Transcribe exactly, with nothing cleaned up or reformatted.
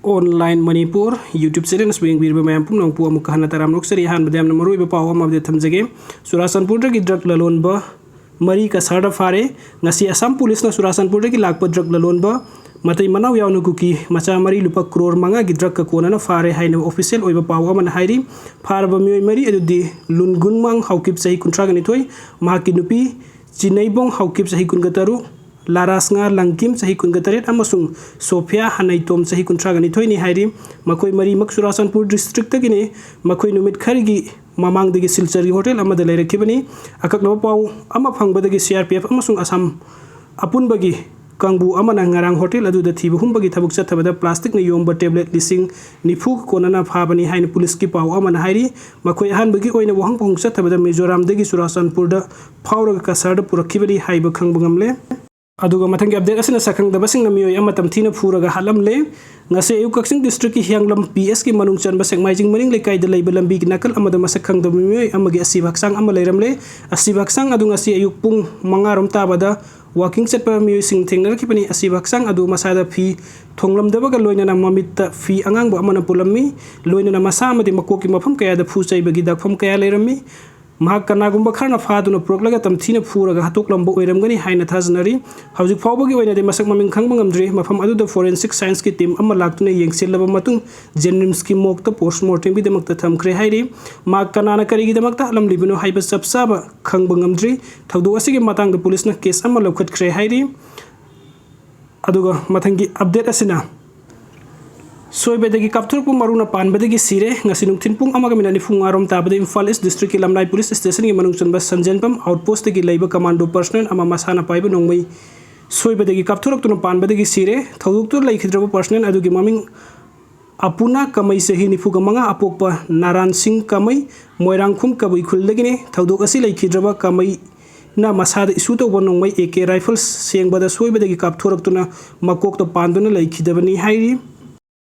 Online Manipur YouTube channel ꯑꯁꯤꯕꯨ ꯌꯦꯡꯕꯤꯔꯤꯕ ꯃꯌꯥꯝ ꯄꯨꯝꯅꯃꯛꯄꯨ ꯑꯃꯨꯛꯀ ꯍꯟꯅ ꯇꯔꯥꯝꯅ ꯑꯣꯛꯆꯔꯤ꯫ ꯑꯍꯥꯟꯕꯗ ꯌꯥꯝꯅ ꯃꯔꯨꯑꯣꯏꯕ ꯄꯥꯎ ꯑꯃ update ꯊꯝꯖꯒꯦ꯫ ꯆꯨꯔꯥꯆꯥꯟꯄꯨꯔꯗꯒꯤ drug ꯂꯂꯣꯟꯕ ꯃꯔꯤ ꯀꯁꯥꯔꯗ ꯐꯥꯔꯦ꯫ ꯉꯁꯤ ꯑꯁꯥꯝ ꯄꯨꯂꯤꯁꯅ ꯆꯨꯔꯥꯆꯥꯟꯄꯨꯔꯗꯒꯤ ꯂꯥꯛꯄ drug ꯂꯂꯣꯟꯕ ꯃꯇꯩ ꯃꯅꯥꯎ ꯌꯥꯎꯅ ꯀꯨꯀꯤ ꯃꯆꯥ ꯃꯔꯤ ꯂꯨꯄꯥ ꯀ꯭ꯔꯣꯔ ꯃꯉꯥꯒꯤ drugꯀ ꯀꯣꯟꯅꯅ ꯐꯥꯔꯦ ꯍꯥꯏꯅ official ꯑꯣꯏꯕ ꯄꯥꯎ ꯑꯃꯅ ꯍꯥꯏꯔꯤ꯫ ꯐꯥꯔꯕ ꯃꯤꯑꯣꯏ ꯃꯔꯤ ꯑꯗꯨꯗꯤ ꯂꯨꯟꯒꯨꯟꯃꯥꯡ ꯍꯥꯎꯀꯤꯞ ꯆꯍꯤ ꯀꯨꯟꯊ꯭ꯔꯥꯒ ꯅꯤꯊꯣꯏ, ꯃꯍꯥꯛꯀꯤ ꯅꯨꯄꯤ ꯆꯤꯅꯩꯕꯣꯡ ꯍꯥꯎꯀꯤꯞ ꯆꯍꯤ ꯀꯨꯟꯒ ꯇꯔꯨꯛ, ꯂꯥꯔꯥꯁꯉꯥ ꯂꯪꯀꯤꯝ ꯆꯍꯤ ꯀꯨꯟꯒ ꯇꯔꯦꯠ ꯑꯃꯁꯨꯡ ꯁꯣꯐꯤꯌꯥ ꯍꯅꯩꯇꯣꯝ ꯆꯍꯤ ꯀꯨꯟꯊ꯭ꯔꯥꯒ ꯅꯤꯊꯣꯏꯅꯤ ꯍꯥꯏꯔꯤ꯫ ꯃꯈꯣꯏ ꯃꯔꯤꯃꯛ ꯆꯨꯔꯥꯆꯥꯟꯄꯨꯔ districtꯇꯒꯤꯅꯤ꯫ ꯃꯈꯣꯏ ꯅꯨꯃꯤꯠ ꯈꯔꯒꯤ ꯃꯃꯥꯡꯗꯒꯤ ꯁꯤꯜꯆꯔꯒꯤ hotel ꯑꯃꯗ ꯂꯩꯔꯛꯈꯤꯕꯅꯤ꯫ ꯑꯀꯛꯅꯕ ꯄꯥꯎ ꯑꯃ ꯐꯪꯕꯗꯒꯤ C R P F ꯑꯃꯁꯨꯡ ꯑꯁꯥꯝ ꯑꯄꯨꯟꯕꯒꯤ ꯀꯥꯡꯕꯨ ꯑꯃꯅ ꯉꯔꯥꯡ hotel ꯑꯗꯨꯗ ꯊꯤꯕ ꯍꯨꯝꯕꯒꯤ ꯊꯕꯛ ꯆꯠꯊꯕꯗ plasticꯅ ꯌꯣꯝꯕ tablet ꯂꯤꯁꯤꯡ ꯅꯤꯐꯨ ꯀꯣꯟꯅꯅ ꯐꯥꯕꯅꯤ ꯍꯥꯏꯅ ꯄꯨꯂꯤꯁꯀꯤ ꯄꯥꯎ ꯑꯃꯅ ꯍꯥꯏꯔꯤ꯫ ꯃꯈꯣꯏ ꯑꯍꯥꯟꯕꯒꯤ ꯑꯣꯏꯅ ꯋꯥꯍꯪ ꯄꯥꯎꯍꯪ ꯆꯠꯊꯕꯗ ꯃꯤꯖꯣꯔꯥꯝꯗꯒꯤ ꯆꯨꯔꯥꯆꯥꯟꯄꯨꯔꯗ ꯐꯥꯎꯔꯒ ꯀꯁꯥꯔꯗ ꯄꯨꯔꯛꯈꯤꯕꯅꯤ ꯍꯥꯏꯕ ꯈꯪꯕ ꯉꯝꯂꯦ꯫ ꯑꯗꯨꯒ ꯃꯊꯪꯒꯤ update ꯑꯁꯤꯅ ꯁꯛꯈꯪꯗꯕꯁꯤꯡꯅ ꯃꯤꯑꯣꯏ ꯑꯃ ꯇꯝꯊꯤꯅ ꯐꯨꯔꯒ ꯍꯥꯠꯂꯝꯂꯦ꯫ ꯉꯁꯤ ꯑꯌꯨꯛ ꯀꯛꯆꯤꯡ districtꯀꯤ ꯍꯤꯌꯥꯡꯂꯝ P Sꯀꯤ ꯃꯅꯨꯡ ꯆꯟꯕ ꯁꯦꯛꯃꯥꯏꯖꯤꯡ ꯃꯅꯤꯡ ꯂꯩꯀꯥꯏꯗ ꯂꯩꯕ ꯂꯝꯕꯤꯒꯤ ꯅꯥꯀꯜ ꯑꯃꯗ ꯃꯁꯛ ꯈꯪꯗꯕ ꯃꯤꯑꯣꯏ ꯑꯃꯒꯤ ꯑꯁꯤꯕ ꯍꯛꯆꯥꯡ ꯑꯃ ꯂꯩꯔꯝꯂꯦ꯫ ꯑꯁꯤꯕ ꯍꯛꯆꯥꯡ ꯑꯗꯨ ꯉꯁꯤ ꯑꯌꯨꯛ ꯄꯨꯡ ꯃꯉꯥꯔꯣꯝ ꯇꯥꯕꯗ walking ꯆꯠꯄ ꯃꯤꯑꯣꯏꯁꯤꯡ ꯊꯦꯡꯅꯔꯛꯈꯤꯕꯅꯤ꯫ ꯑꯁꯤꯕ ꯍꯛꯆꯥꯡ ꯑꯗꯨ ꯃꯁꯥꯗ ꯐꯤ ꯊꯣꯡꯂꯝꯗꯕꯒ ꯂꯣꯏꯅꯅ ꯃꯃꯤꯠꯇ ꯐꯤ ꯑꯉꯥꯡꯕ ꯑꯃꯅ ꯄꯨꯜꯂꯝꯃꯤ꯫ ꯂꯣꯏꯅꯅ ꯃꯁꯥ ꯑꯃꯗꯤ ꯃꯀꯣꯛꯀꯤ ꯃꯐꯝ ꯀꯌꯥꯗ ꯐꯨ ꯆꯩꯕꯒꯤ ꯗꯥꯛꯐꯝ ꯀꯌꯥ ꯂꯩꯔꯝꯃꯤ꯫ ꯃꯍꯥꯛ ꯀꯅꯥꯒꯨꯝꯕ ꯈꯔꯅ ꯐꯥꯗꯨꯅ ꯄꯨꯔꯛꯂꯒ ꯇꯝꯊꯤꯅ ꯐꯨꯔꯒ ꯍꯥꯠꯇꯣꯛꯂꯝꯕ ꯑꯣꯏꯔꯝꯒꯅꯤ ꯍꯥꯏꯅ ꯊꯥꯖꯅꯔꯤ꯫ ꯍꯧꯖꯤꯛ ꯐꯥꯎꯕꯒꯤ ꯑꯣꯏꯅꯗꯤ ꯃꯁꯛ ꯃꯃꯤꯡ ꯈꯪꯕ ꯉꯝꯗ꯭ꯔꯤ꯫ ꯃꯐꯝ ꯑꯗꯨꯗ forensic scienceꯀꯤ team ꯑꯃ ꯂꯥꯛꯇꯨꯅ ꯌꯦꯡꯁꯤꯜꯂꯕ ꯃꯇꯨꯡ JNIMSꯀꯤ morgueꯇ postmortemꯒꯤꯗꯃꯛꯇ ꯊꯝꯈ꯭ꯔꯦ ꯍꯥꯏꯔꯤ꯫ ꯃꯍꯥꯛ ꯀꯅꯥꯅ ꯀꯔꯤꯒꯤꯗꯃꯛꯇ ꯍꯥꯠꯂꯝꯂꯤꯕꯅꯣ ꯍꯥꯏꯕ ꯆꯞ ꯆꯥꯕ ꯈꯪꯕ ꯉꯝꯗ꯭ꯔꯤ꯫ ꯊꯧꯗꯣꯛ ꯑꯁꯤꯒꯤ ꯃꯇꯥꯡꯗ ꯄꯨꯂꯤꯁꯅ case ꯑꯃ ꯂꯧꯈꯠꯈ꯭ꯔꯦ ꯍꯥꯏꯔꯤ꯫ ꯑꯗꯨꯒ ꯃꯊꯪꯒꯤ update ꯑꯁꯤꯅ ꯁꯣꯏꯕꯗꯒꯤ ꯀꯥꯞꯊꯣꯔꯛꯄ ꯃꯔꯨꯅ ꯄꯥꯟꯕꯗꯒꯤ ꯁꯤꯔꯦ꯫ ꯉꯁꯤ ꯅꯨꯡꯊꯤꯜ ꯄꯨꯡ ꯑꯃꯒ minute ꯅꯤꯐꯨ ꯃꯉꯥꯔꯣꯝ ꯇꯥꯕꯗ ꯏꯝꯐꯥꯜ East districtꯀꯤ ꯂꯝꯂꯥꯏ police stationꯒꯤ ꯃꯅꯨꯡ ꯆꯟꯕ ꯁꯟꯖꯦꯟꯕꯝ outpostꯇꯒꯤ ꯂꯩꯕ commando personnel ꯑꯃ ꯃꯁꯥꯅ ꯄꯥꯏꯕ ꯅꯣꯡꯃꯩ ꯁꯣꯏꯕꯗꯒꯤ ꯀꯥꯞꯊꯣꯔꯛꯇꯨꯅ ꯄꯥꯟꯕꯗꯒꯤ ꯁꯤꯔꯦ꯫ ꯊꯧꯗꯣꯛꯇꯨꯗ ꯂꯩꯈꯤꯗ꯭ꯔꯕ personnel ꯑꯗꯨꯒꯤ ꯃꯃꯤꯡ ꯑꯄꯨꯅꯥ ꯀꯃꯩ, ꯆꯍꯤ ꯅꯤꯐꯨꯒ ꯃꯉꯥ, ꯑꯄꯣꯛꯄ ꯅꯥꯔꯥꯟ ꯁꯤꯡ ꯀꯃꯩ, ꯃꯣꯏꯔꯥꯡꯈꯣꯝ ꯀꯕꯨꯏ ꯈꯨꯜꯗꯒꯤꯅꯤ꯫ ꯊꯧꯗꯣꯛ ꯑꯁꯤ ꯂꯩꯈꯤꯗ꯭ꯔꯕ ꯀꯃꯩꯅ ꯃꯁꯥꯗ issue ꯇꯧꯕ ꯅꯣꯡꯃꯩ A K rifles ꯁꯦꯡꯕꯗ ꯁꯣꯏꯕꯗꯒꯤ ꯀꯥꯞꯊꯣꯔꯛꯇꯨꯅ ꯃꯀꯣꯛꯇ ꯄꯥꯟꯗꯨꯅ ꯂꯩꯈꯤꯗꯕꯅꯤ ꯍꯥꯏꯔꯤ꯫